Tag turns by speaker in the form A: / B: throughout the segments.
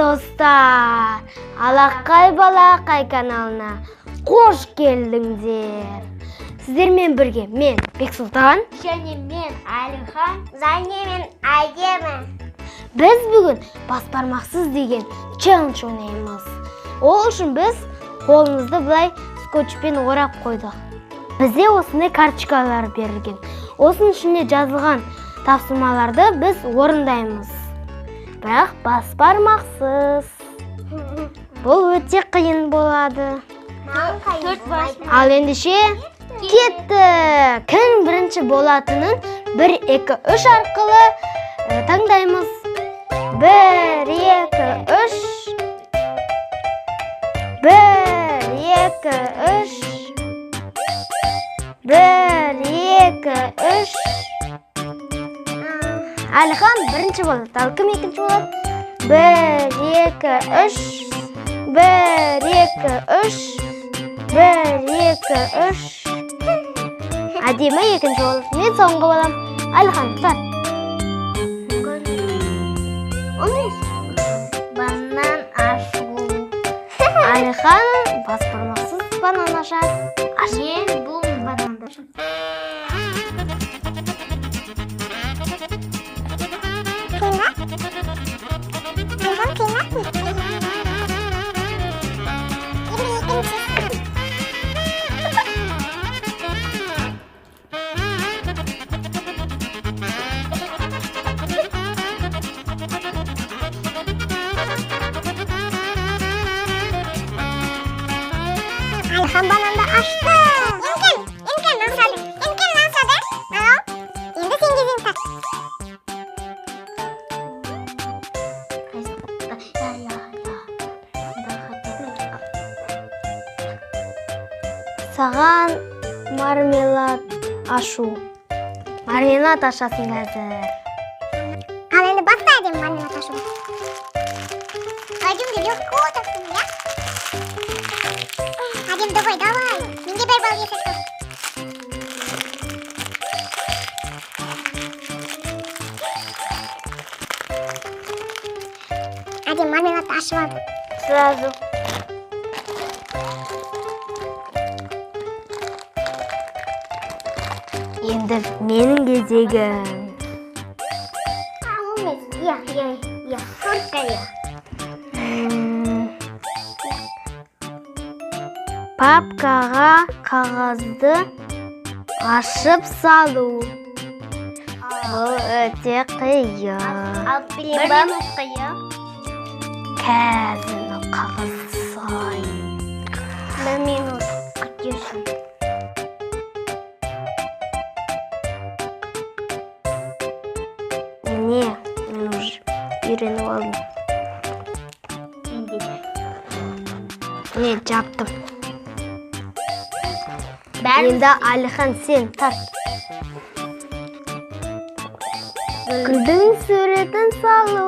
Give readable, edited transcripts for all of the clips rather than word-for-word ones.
A: Достар, Алақай Балақай каналына қош келдіңдер. Сіздермен бірге мен Бексұлтан
B: Және мен Әлихан, және мен Әдемі.
A: Біз бүгін бас бармақсыз деген челлендж ойнаймыз. Ол үшін біз қолымызды былай скотчпен орап қойдық. Бізде осындай карточкалар берілген. Осының ішінде жазылған тапсырмаларды біз орындаймыз. Бірақ бас бармақсыз. Бұл өте қиын болады.
B: Төрт бас.
A: Ал ендеше кетті. Кім бірінші болатынын 1, 2, 3 арқылы таңдаймыз. 1, 2, 3. 1, 2, 3. 1, 2, 3. Әлихан бірінші болады. Ал кім екінші болады? 1, 2, 3. 1, 2, 3. 1, 2, 3. Әдемі екінші болады. Мен соңғы боламын. Әлихан, тарт.
B: Банан ашу.
A: Әлихан бас бармақсыз банан ашады. Аш.
B: Мен бұл бананды. Әлихан бананды ашты. Емкен ашады. Емкен ашады. Ал, енді сен кезең тарт.
A: Саған мармелад ашу. Мармелад ашасың қазір.
B: Ал енді баста Әдемі мармелад ашуды. Әдемі легко таптым, иә? Әдемі, давай, давай. Менде бір балл есеп тұр. Әдемі мармеладты ашып алды.
A: Сразу. Енді менің кезегім.
B: Емес, я, я, я, только я.
A: Папкаға қағазды ашып салу. Бұл өте қиын.
B: Алып берейін ба? Бір минутқа, иә?
A: Қазір мынау қағазды салайын.
B: Бір минут күтесің.
A: Міне, мен уже үйреніп алдым.
B: Менде де.
A: Міне, жаптым.
B: Бәрін
A: Енді Әлихан сен тарт. Гүлдің суретін салу.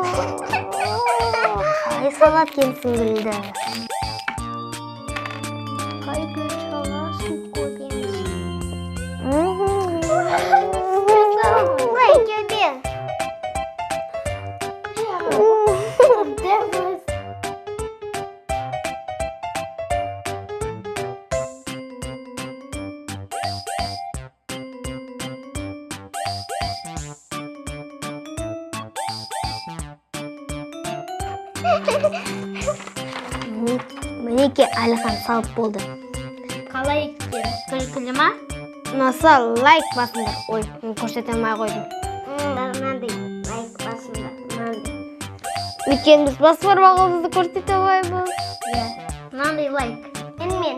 A: Қалай салады екенсің гүлді?
B: Қай гүл саласың көреміз. Ой, кеуде.
A: Мінекей Әлихан салып болды.
B: Қалай екен? Күлкілі ма?
A: Ұнаса лайк басыңдар. Ой, мен көрсете алмай қойдым.
B: Мынандай лайк басыңдар. Мынандай.
A: Өйткені біз бас бармағымызды көрсете алмаймыз.
B: Иә. Мынандай лайк. Енді мен.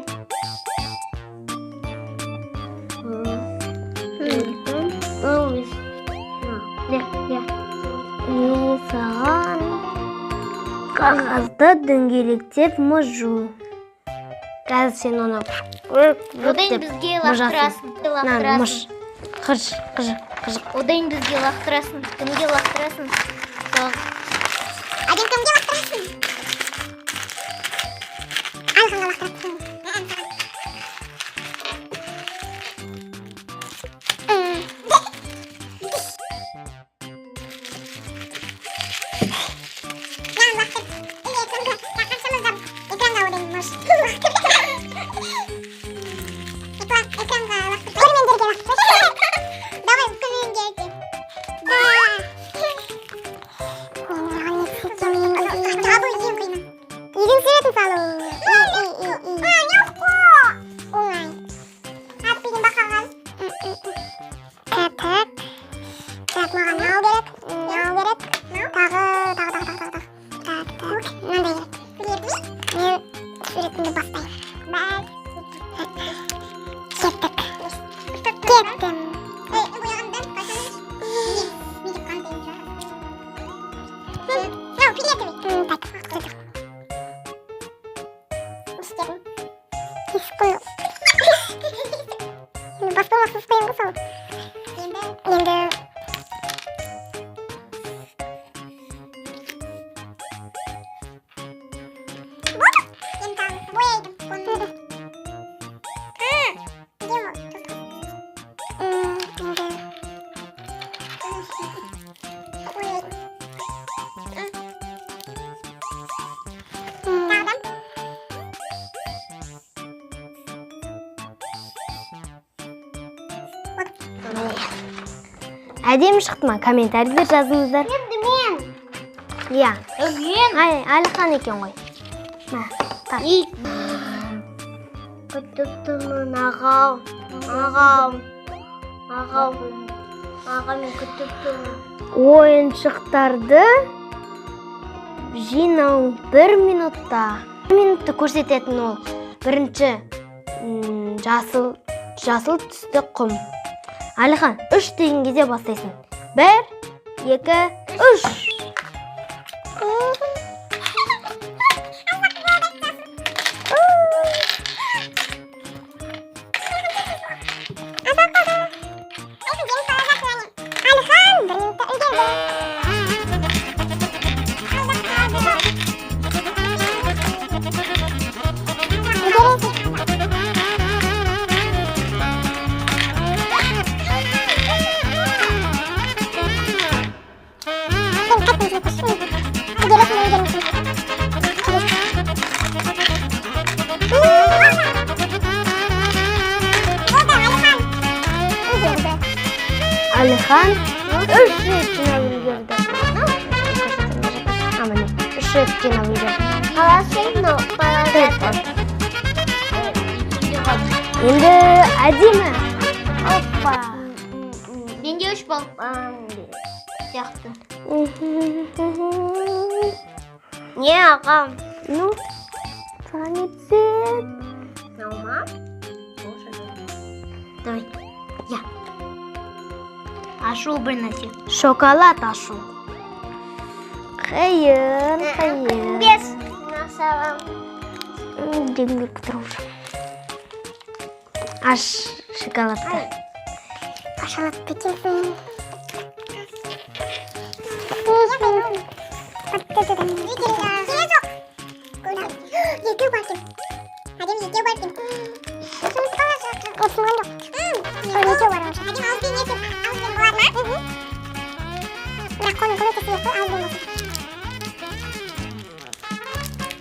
A: Мен саған қағазды дөңгелектеп мұжу. Қазір сен оны
B: Одан
A: деп
B: бізге
A: мұжасың.
B: лақтырасың.
A: Мынаны мұж.
B: Лақтырасың.
A: Қыж, қыж, қыж.
B: Одан бізге лақтырасың. Кімге лақтырасың? Әдем кімге лақтырасың? Әлиханға лақтырасың. Маған лақтыр. Қой. Енді бас бармақсыз қоямын ғой сол. Енді. Болды. Енді тағы бояйдым. Оны. Әдемі болды. Енді. Бояйдым. Тағы да.
A: Міне. Әдемі шықты ма? Комментарийлер жазыңыздар.
B: Енді мен.
A: Иә.
C: Үлкен.
A: Ай, Әлихан екен ғой. Мә, тар.
C: Күтіп тұрмын, ағау. Ағау. Ағау. Аға, мен күтіп тұрмын.
A: Ойыншықтарды жинау бір минутта. Бір минутты көрсететін ол бірінші жасыл түсті құм. Әлихан, үш деген кезде бастайсың. Бір, екі, үш.
B: Әлихан бір минутта үлгерді. Үлгересің. Сен қайтадан жинап көрші. Үлгересің бе, үлгермейсің бе? Болды, Әлихан. Үлгерді.
A: Әлихан үш рет жинап үлгерді. А, міне, үш рет жинап үлгерді.
C: Қаласың, но
A: Төрт болды. Енді әдемі. Опа.
C: Менде үш балл сияқты. Не, ағам?
A: Ну, саған цвет.
C: Мынау ма? Давай. Я. Ашу бір нәрсе.
A: Шоколад ашу. Қиын, қиын.
C: Бес. Насалам.
A: Жегім келіп тұр уже. Аш шоколадты.
B: Ашалып кетесің. Екеу бар екен. Әдемі екеу бар екен. Ұсынған жоқ. Сол екеу бар онша. Әдемі ауызбен ертең ауызбен болады ма? Бірақ қолмен көмектесу керек қой, ауызбен болса.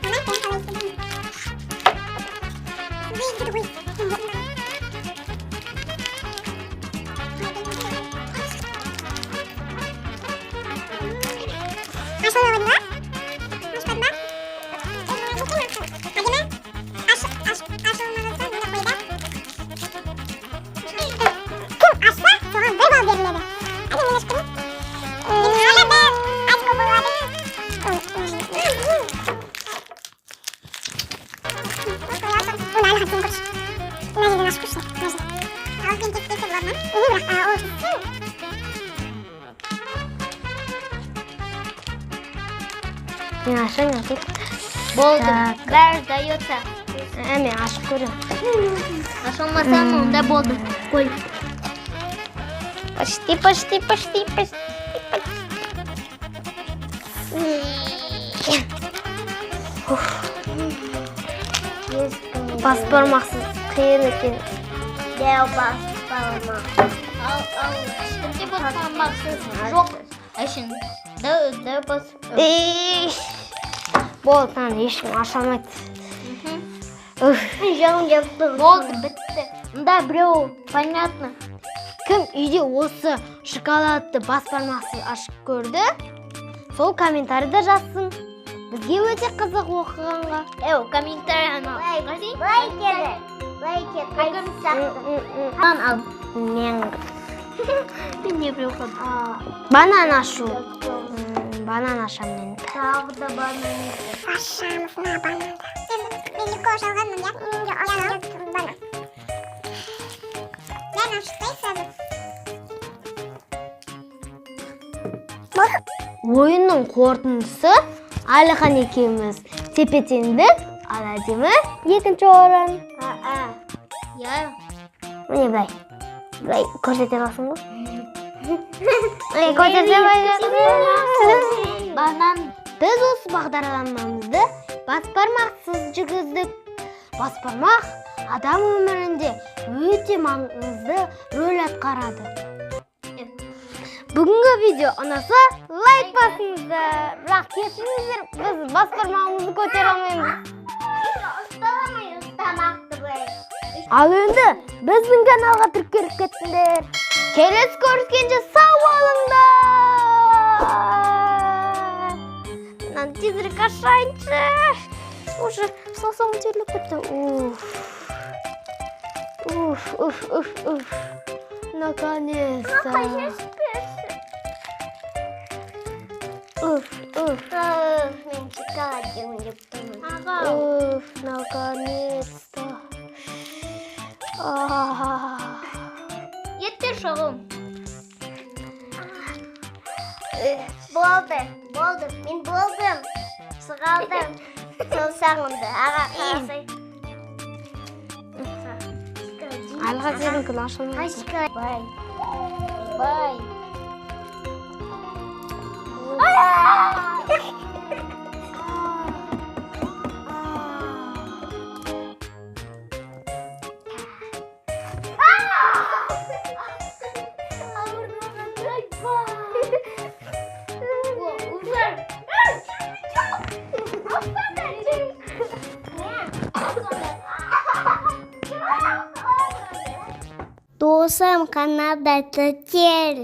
B: Мына сен қалай істедің? Выйди, выйди. Ашылмады ма? Ашпады ма? Әдемі? Ашылмаған соң мына қой да. Кім ашса, соған бір балл беріледі. Әдемі, мен ашып көрейін. Енді әлі бір очко болады. Оны Әлихан сен көрші. Мына жерден ашып көрші. Мына жерден. Ауызбен кесіп келсе болады ма? Бірақ ол үшін
A: Мен ашайын, әкел.
C: Болды.
A: Так.
C: Бәрі сдается.
A: Мен ашып көремін.
C: Ашылмасам, онда болды. Қой.
A: Почти, почти, почти, почти. Почти. Бас бармақсыз қиын екен.
C: Дәу бас бармақ. Ал, ал, ешкімде бас бармақсыз жоқ. Әшін. Дәу, дәу бас.
A: Ей. Болды, мынаны ешкім аша алмайды. Уф.
C: Жағым келіп тұр. Болды, бітті. Мында біреу, понятно.
A: Кім үйде осы шоколадты бас бармақсыз ашып көрді, сол комментарийда жазсын. Бізге өте қызық оқығанға.
C: Эу, комментарий анау.
B: Былай кетеді. Былай кетеді. Қайсысы сияқты?
C: Ал, ал.
A: Мен
C: Мен не біреу қалды.
A: банан ашу. Банан ашамын мен.
C: Тағы да банан.
B: Ашамыз мына бананды. Мен легко аша алғанмын, иә? Менде ашылып банан. Бәрін ашып тастайық сразу. Болды.
A: Ойынның қорытындысы: Әлихан екеуміз тепе-теңдік, ал Әдемі екінші орын.
C: Иә.
A: Міне, былай. Былай көрсете аласың ғой. Міне, көрсете алмай.
C: Банан.
A: Біз осы бағдарламамызды бас бармақсыз жүргіздік. Бас бармақ адам өмірінде өте маңызды рөл атқарады. Бүгінгі видео ұнаса, лайк басыңыздар. Бірақ кешіріңіздер, біз бас бармағымызды көтере алмаймыз.
B: Ұсталамай тамақты былай.
A: Ал енді біздің каналға тіркеліп кетіңдер. Келесі көріскенше сау болыңдар. Мынаны тезірек ашайыншы. Уже саусағым терлеп кетті. Уф. Уф, уф, уф, уф. Наконец-то. Уф, уф.
B: Мен шоколад жегім келіп тұрмын.
C: Аға.
A: Уф, наконец-то. А.
C: Еттер шағым.
B: Болды, болды, мен болдым. Шыға алдым. Саусағымды. Аға, қарасай.
A: Әлға, сенікін ашылмайды.
B: Шоколад. Бай. Бай. Досым, каналда тіркел.